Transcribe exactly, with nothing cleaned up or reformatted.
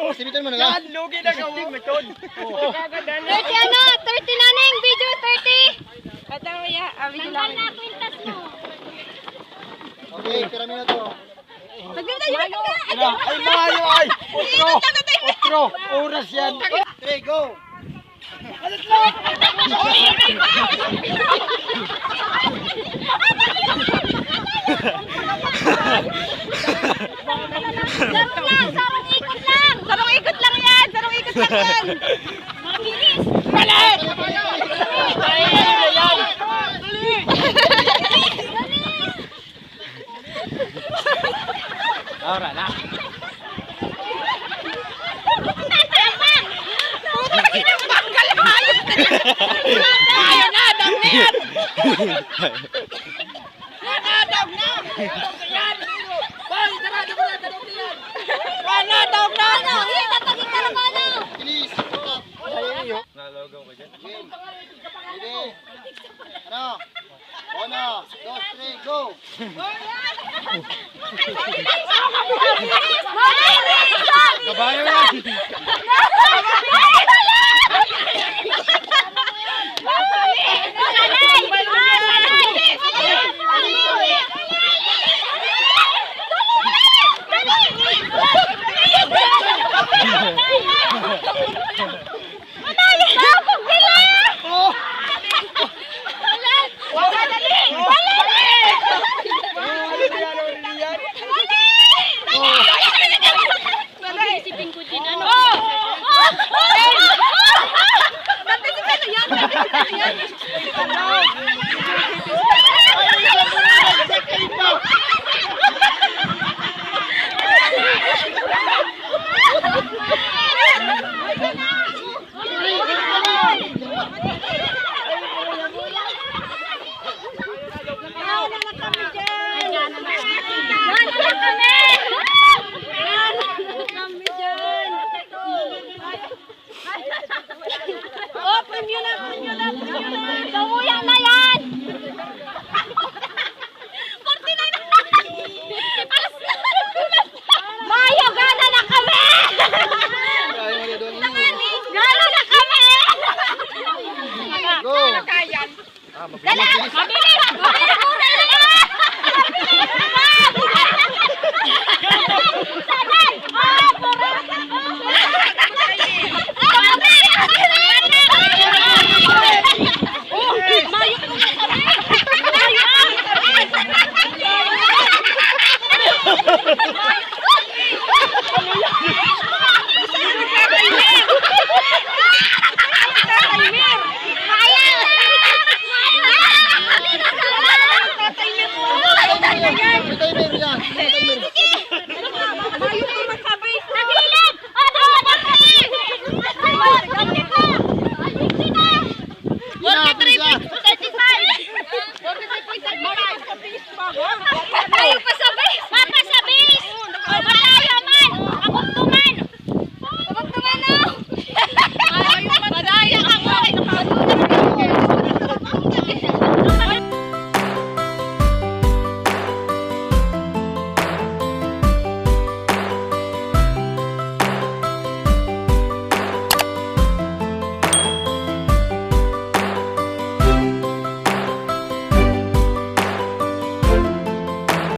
Sibitan mo na lang. Yan, lugi na ka mo, Miton. Oh. Thirty ano? Thirty na ning video, thirty. Ito, ya, ah, video lang. Tanggal na kwintas mo. Okay, pira minuto. Magbibigay yun ka. Ay, mga yun, ay. Otro. Otro. Oras yan. Three, go. Sarong lang, sarong ikot lang. Sarong ikot lang yan, sarong ikot lang yan. Mabilis. Balik! Dali! Ora na. Putang ina, tanggal ang hayop na yan. Ayaw na, dam na yan. Wala, dam na. Hoy, sarado mo na, sarado mo yan. Wala, dam na. Ano? Hita, pagkita na ba, ano? Please, stop. Nalogaw ka dyan. Game. Ready? Ano? Uno, dos, tres, go! Kabayo yan! Patay! Sabog nila! Oh! Wala! Wala! Dali! Dali! Dali! Dali! Isipin ko din, ano? Oh! Oh! Oh! Dati si Pelo yan! Dati si Pelo yan! Oh, premyo na, premyo na, premyo na. Gawuyan na yan! Forty-nine na! Alas na! Mayo, gana na kami! Gana na kami! Go! Dali!